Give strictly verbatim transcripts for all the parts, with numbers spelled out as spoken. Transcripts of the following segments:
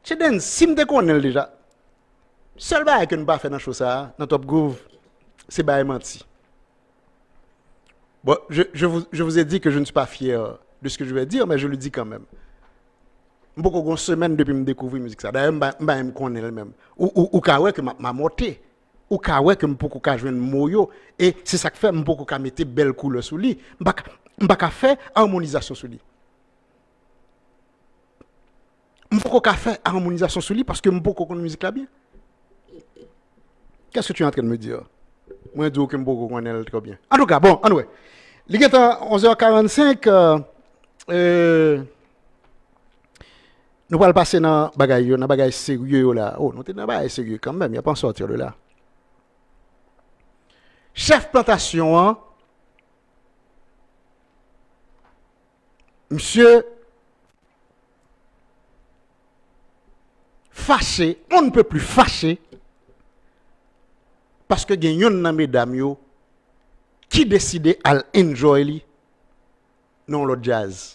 Mesye Dens, si m te konnen l deja, sèl bagay ke n pa fè nan show sa a, nan Top Groove, se bay manti. Bon, je, je vous, je vous ai dit que je ne suis pas fier de ce que je vais dire, mais je le dis quand même. M poko gen yon semèn depi m dekouvri mizik sa. Dayè, m pa, m pa menm konnen l menm. Ou, ou, ou ka wè ke m ap mamòte. Ou ka wè ke m poko ka jwenn mo yo. E se sa k fè m poko ka mete bèl koulè sou li. M pa ka, m pa ka fè amonizasyon sou li. M poko ka fè amonizasyon sou li paske m poko konn mizik la byen. Qu'est-ce que tu es en train de me dire? Mwen di w ke m poko konnen l trè byen. Antouka, bon, ann wè. Li gentan onz è karannsenk, euh, euh, nou pral pase nan bagay yo, nan bagay serye yo la. Oh, nou te nan bagay serye kanmenm, y a pas sortir de là. Chèf plantasyon an, misye fache, on ne peut plus fache, paske gen yonn nan medam yo ki deside al enjoy li nan yon lòt djaz.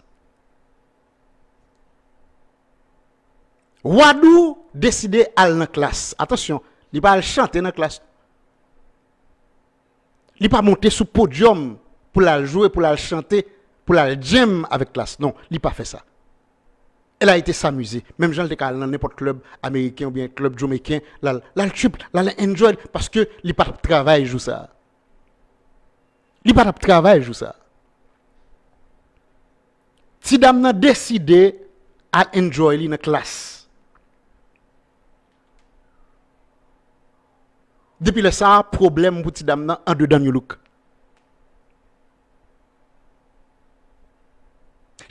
Wadou deside al nan Klass. Atansyon, li pa al chante nan Klass. Li pa monte sou podyòm pou l al jwe, pou l al chante, pou l al djèm avèk Klass. Non, li pa fè sa. Elle a été s'amuser. Menm jan l te ka al nan nenpòt klèb ameriken oubyen klèb jamaiken, l al, l al trip, l al enjoy, paske li pa t ap travay jou sa a. Li pa t ap travay jou sa a. Ti dam nan deside al enjoy li nan Klass. Depi lè sa a, pwoblèm pou ti dam nan andedan New Look.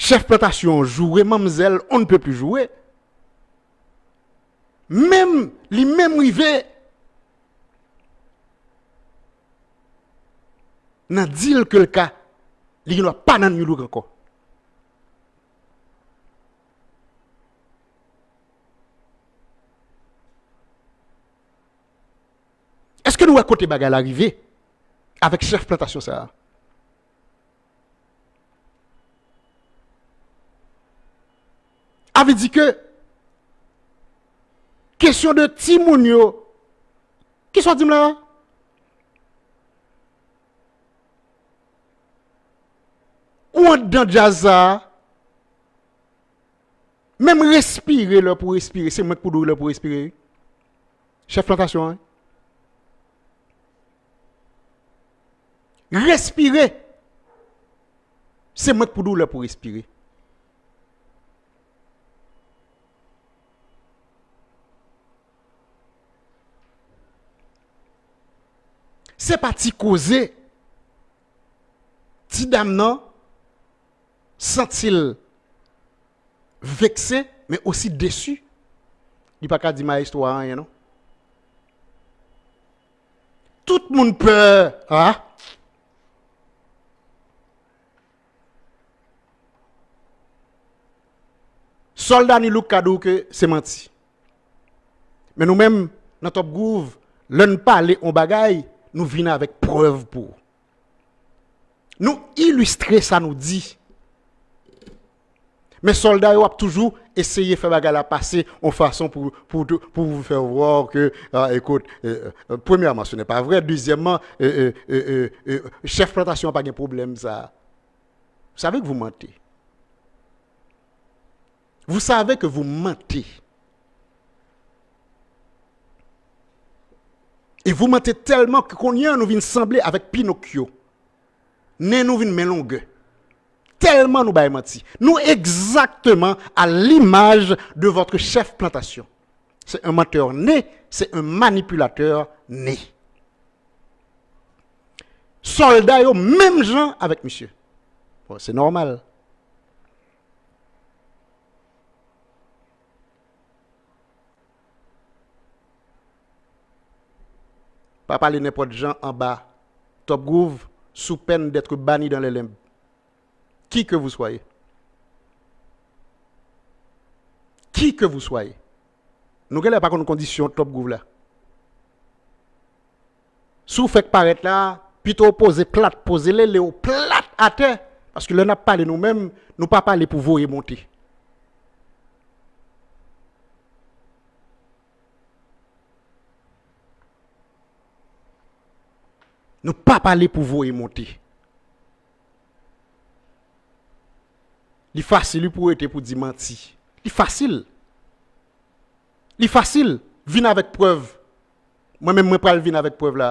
Chèf plantasyon an joure manmzèl, on ne peut plus joure. Menm, li menm rive nan di l ke l ka, li gendwa pa nan New Look ankò. Èske nou wè kote bagay la rive avèk chèf plantasyon sa a? A vle di ke kesyon de timoun yo, kisa w di m la a? Ou anndan djaz sa a, menm respire lè pou respire, se mwen k pou di w lè pou respire, wi. Chèf plantasyon an, wi. Respire. Se mwen k pou di w lè pou respire. Se pa ti koze. Ti dam nan santi l vekse, men osi desi. Li pa ka di mayestwo a anyen, non. Tout moun pè a. Sòlda New Look ka di w ke se manti. Men nou menm, nan Top Groove, lè n pale on bagay, nou vin avèk prèv pou ou. Nou ilistre sa nou di. Men sòlda yo ap toujou eseye fè bagay la pase yon fason pou, pou, pou fè vwè ke, ah, écoute, euh, euh, premièrement, ce n'est pas vrai. Deuxièmement, euh, euh, euh, euh, euh, chèf plantasyon an pa gen pwoblèm sa. Vous savez que vous mentez. Vous savez que vous mentez. E vous mentez tèlman ke kounye a nou vin sanble avèk Pinokyo. Nen nou vin men longè. Tèlman nou bay manti. Nou egzakteman à l'image de votre chef plantation. C'est un menteur né, c'est un manipulateur né. Sòlda yo menm jan avèk misye. Bon, se nòmal. Pa pale nenpòt jan anba Top Groove sous peine d'être banni dans les limbes. Qui que vous soyez. Qui que vous soyez. Nou genlè pa konn kondisyon Top Groove la. Si w fèk parèt la, pito w poze plat, poze lele w plat atè, paske lè n ap pale nou menm, nou pa pale pou voye monte. Nou pa pale pou voye monte. Li fasil, wi, pou rete pou di manti. Li fasil. Li fasil. Vin avèk prèv. Mwen menm, mwen pral vin avèk prèv la.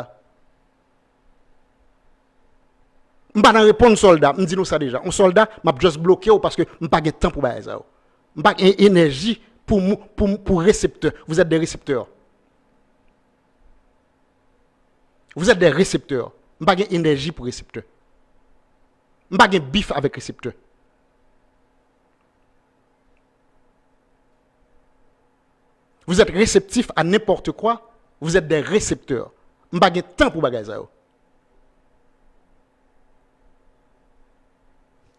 M pa nan reponn sòlda, m di nou sa deja. On sòlda, m ap just bloke w paske m pa gen tan pou bagay sa yo. M pa gen enèji pou, mou- pou, pou reseptè. Vous êtes des récepteurs. Vous êtes des récepteurs. M pa gen enèji pou reseptè. M pa gen bif avèk reseptè. Vous êtes réceptifs à n'importe quoi, vous êtes des récepteurs. M pa gen tan pou bagay sa yo.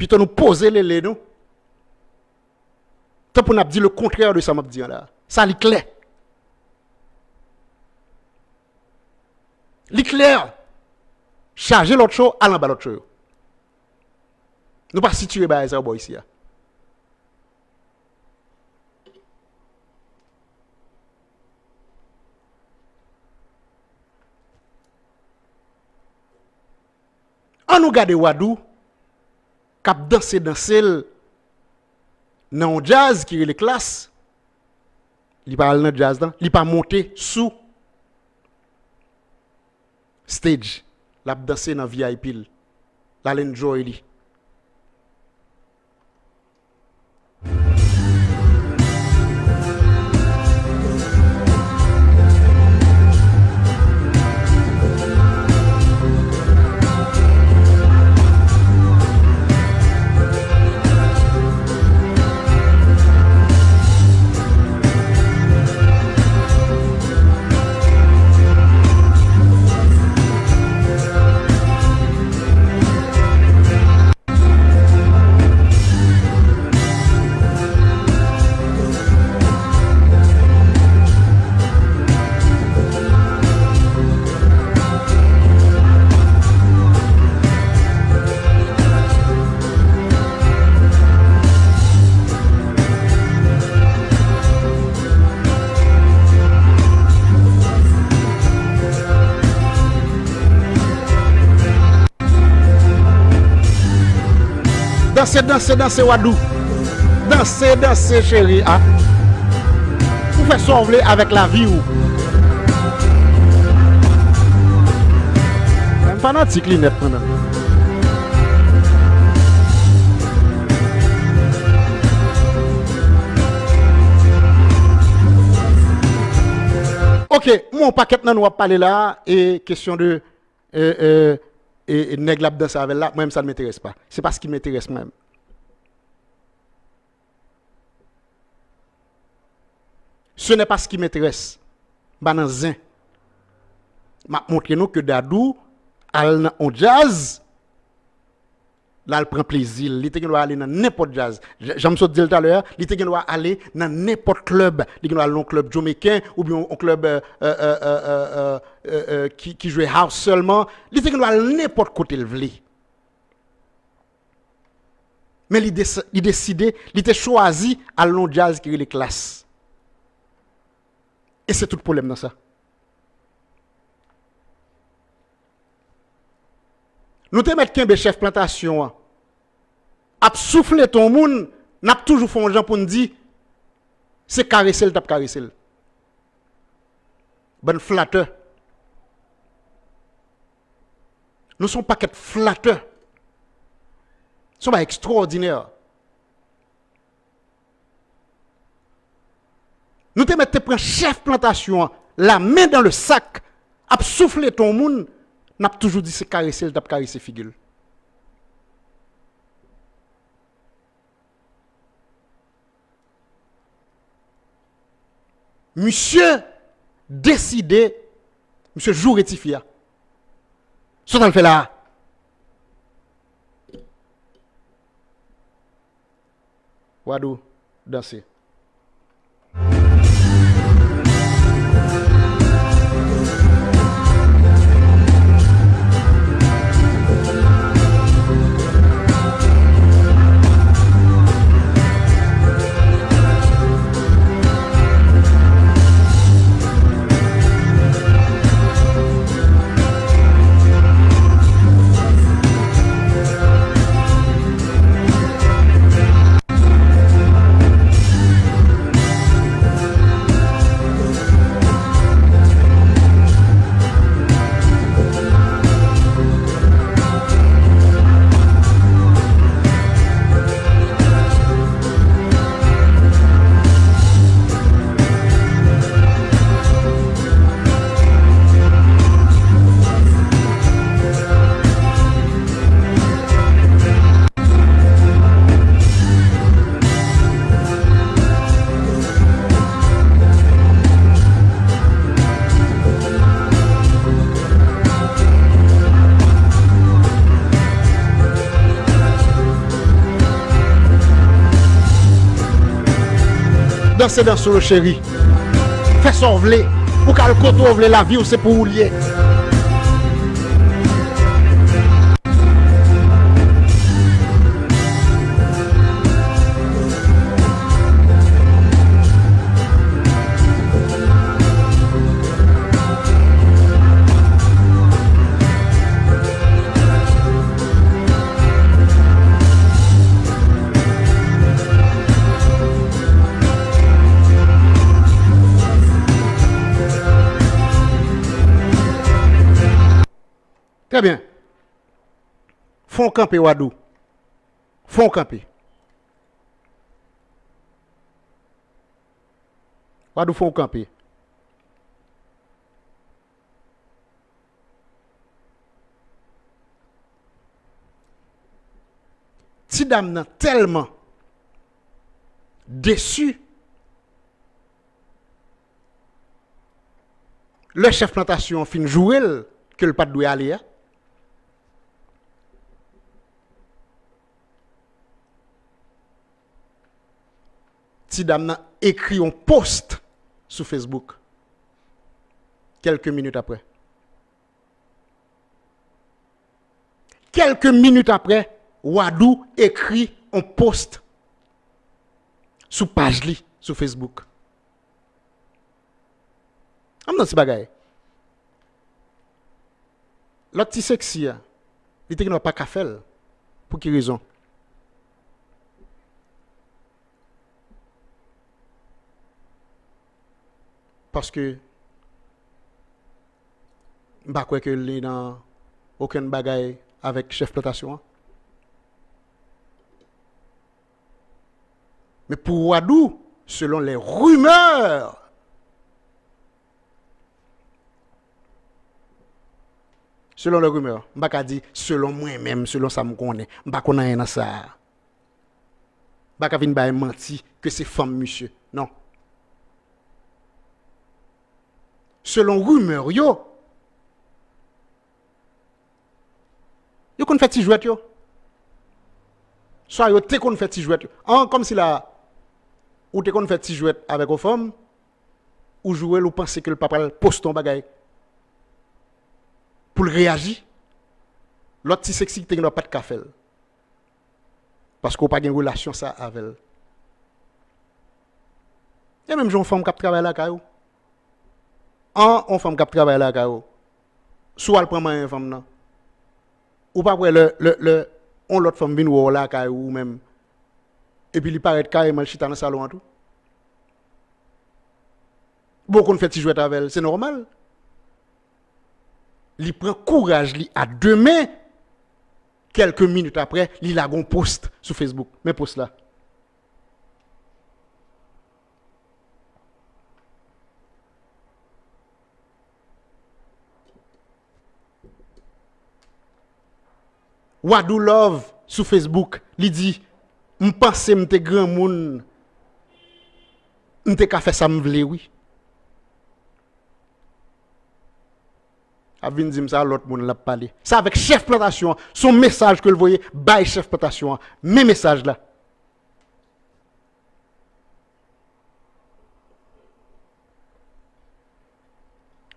Pito nou poze lele nou. Tanpri n ap di le contraire de sa m ap di an la. Sa li klè. Li klè. Chaje lòt cho, al anba lòt cho yo. Nou pa sitire bagay sa yo bò isi a. An nou gade Wadou k ap danse danse l nan yon djaz ki rele Klass. Li pa al nan djaz lan, li pa monte sou stage. L ap danse nan V I P l. L al enjoy li. Danse, danse, danse, Wadou. Danse, danse, cheri, a. Ou fè sa w vle avèk lavi w. Men m fanatik li nèt, mwen menm. Ok, m wè yon pakèt nan nou ap pale la, e kesyon de, e, e, e, e nèg la ap danse avè l la, mwen menm sa n m enterès pa. Se pa s ki m enterès mwen menm. Ce n'est pas ce qui m'intéresse. M pa nan zen. M ap montre nou ke Dadou al nan on djaz, l al pran plezi l. Li te gen dwa ale nan nenpòt djaz. J-, jan m sot di l talè a, li te gen dwa ale nan nenpòt klèb. Li gen dwa al nan on klèb jamaican oubyen on klèb, euh, euh, euh, euh, euh, euh, euh, ki, ki jwe house sèlman. Li te gen dwa al nenpòt kote l vle. Men li des-, li deside, li te chwazi al nan on djaz ki rele Klass. E se tout pwoblèm nan sa. Nou te mèt kenbe chèf plantasyon an ap souflete on moun, n ap toujou fè on jan pou n di se karese l t ap karese l. Bann flatè. Nou se yon pakèt flatè. Se yon bagay ekstwòdinè. Nou te mèt te pran chèf plantasyon an, la main dans le sac, ap souflete on moun, n ap toujou di se karese l t ap karese figi l. Misye deside, misye joure tifi a. Sa w t al fè la a? Wadou, danse. Danse dans w cheri. Fè sa w vle. Ou ka al kote w vle, lavi w se pou ou l ye. Trè byen. Fè w kanpe, Wadou. Fè w kanpe. Wadou, fè w kanpe. Ti dam nan tèlman desi, lè chèf plantasyon an fin joure l ke l pa t dwe ale a, ti dam nan ekri yon post sou Facebook kèlke minit apre. Kèlke minit apre, Wadou ekri yon post sou paj li sou Facebook. Ann nan ti bagay. Lòt ti seksi a, li te gen dwa pa ka fè l. Pou ki rezon? Paske m pa kwè ke li nan okenn bagay avèk chèf plantasyon an. Men pou Wadou, selon les rumeurs, selon les rumeurs, m pa ka di selon mwen menm, selon sa m konnen. M pa konn anyen nan sa a. M pa ka vin bay manti ke se fanm misye. Non. Selon rimè yo, yo konn fè ti jwèt yo. Swa yo te konn fè ti jwèt yo. An, kòmsi la, ou te konn fè ti jwèt avèk yon fanm, ou joure l, ou panse ke l pa pral poste yon bagay pou l reyaji. Lòt ti seksi te gen dwa pa t ka fè l. Paske w pa gen relasyon sa avè l. E menm jan yon fanm k ap travay lakay ou. An, yon fanm k ap travay lakay ou. Si w al pran manyen fanm nan, ou p ap wè lè, lè, lè yon lòt fanm vin wè w lakay ou menm, epi li parèt kareman, l chita nan salon an tou. Bon, w konn fè ti jwèt avè l, se nòmal. Li pran kouraj li a de men. Kèlke minit apre, li lage yon post sou Facebook. Men post la. Wadou Love sou Facebook, li di, "M panse m te granmoun, m te ka fè sa m vle wi." Ap vin di m sa, lòt moun l ap pale. Sa avèk chèf plantasyon an, se yon mesaj ke l voye bay chèf plantasyon an. Men mesaj la.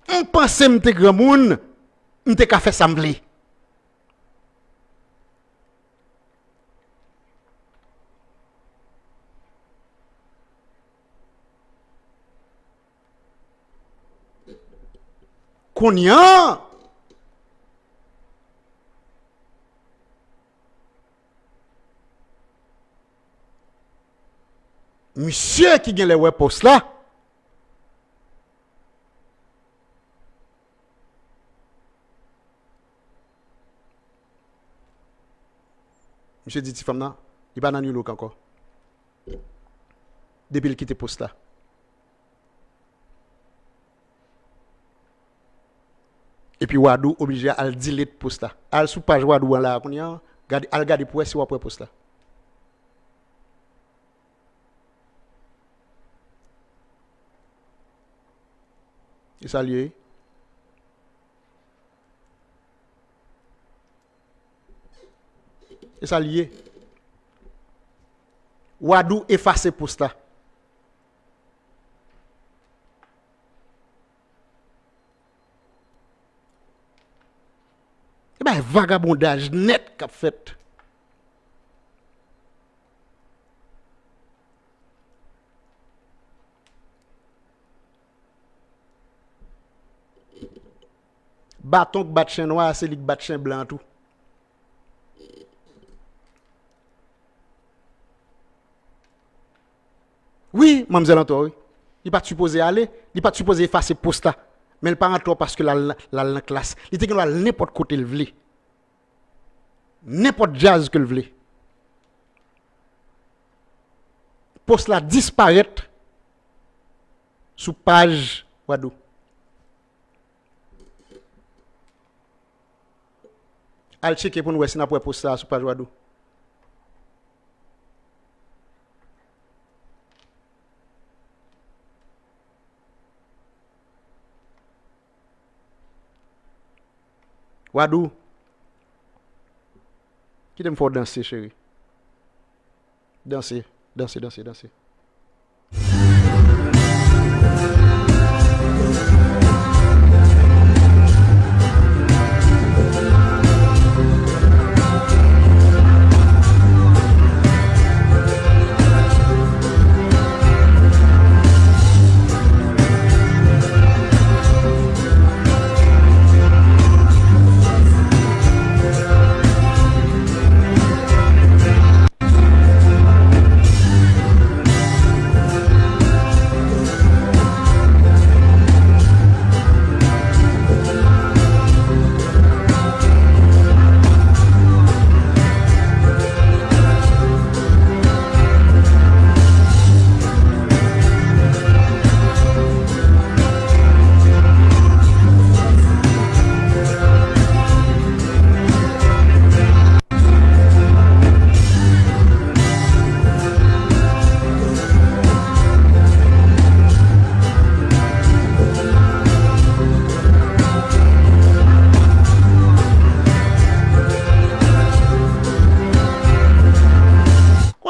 M panse m te granmoun, m te ka fè sa m vle. Kounye a, misye ki genlè wè pòs la, misye di ti fanm nan, li pa nan New Look ankò. Depi l kite pòs la. Epi Wadou oblije al delete pòs la. Al sou paj Wadou an la a kounye a, gade, al gade pou wè si w ap wè pòs la. E sa l ye. E sa l ye. Wadou efase pòs la. Vagabondaj nèt k ap fèt. Baton k bat chen nwa a, se li k bat chen blan an tou. Wi, manmzèl antò, wi. Li pa t sipoze ale, li pa t sipoze efase pòs la. Men l pa antò paske l al, l al nan klas. Li te gen dwa al nenpòt kote l vle. Nenpòt djaz ke l vle. Pòs la disparèt sou paj Wadou. Al tcheke pou n wè si n ap wè pòs sa a sou paj Wadou. Wadou, kite m fè w danse, cheri. Danse, danse, danse, danse.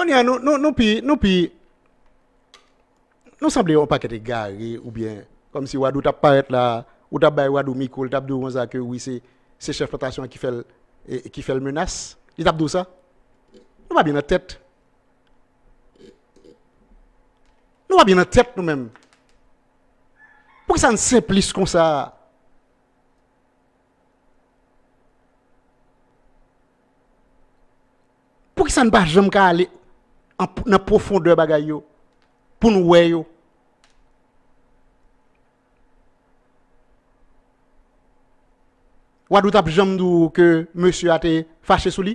Kounye a, nou, nou, nou pi, nou pi, nou sanble yon pakèt egare, oubyen kòmsi Wadou t ap parèt la, ou t ap bay Wadou mikwo, li t ap di w konsa ke wi, se, se chèf plantasyon an ki fè l, e, ki fè l menas. Li t ap di w sa? Nou pa byen nan tèt. Nou pa byen nan tèt nou menm. Poukisa n senplis konsa? Poukisa n pa janm ka ale an, nan pwofondè bagay yo pou n wè yo? Wadou t ap janm di w ke mesye a te fache sou li?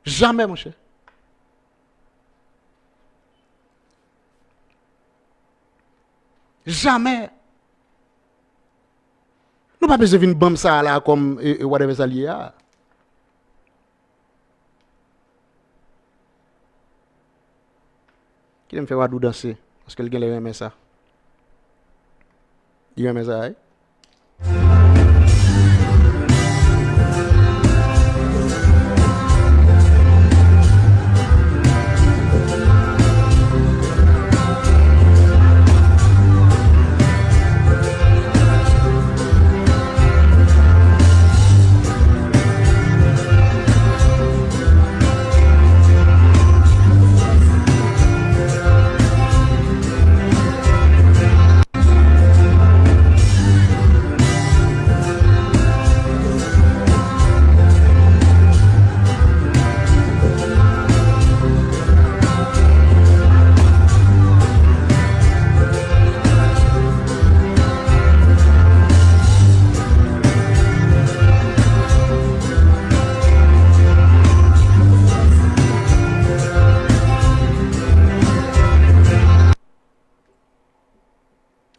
Jamè, monchè. Jamè. Nou pa bezwen vin ban m sa a la kòm, e, e, whatever sa l ye a. Kite m fè Wadou danse, paske l genlè renmen sa. Li renmen sa, wi.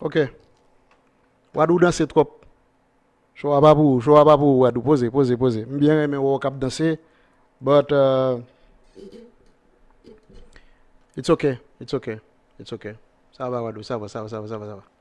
Ok. Wadou danse twòp. Show a pa pou ou, show a pa pou ou, Wadou. Poze, poze, poze. M byen renmen wè w k ap danse, but, uh, it's ok, it's ok, it's ok. Sa va, Wadou, sa va, sa va, sa va, sa va, sa va.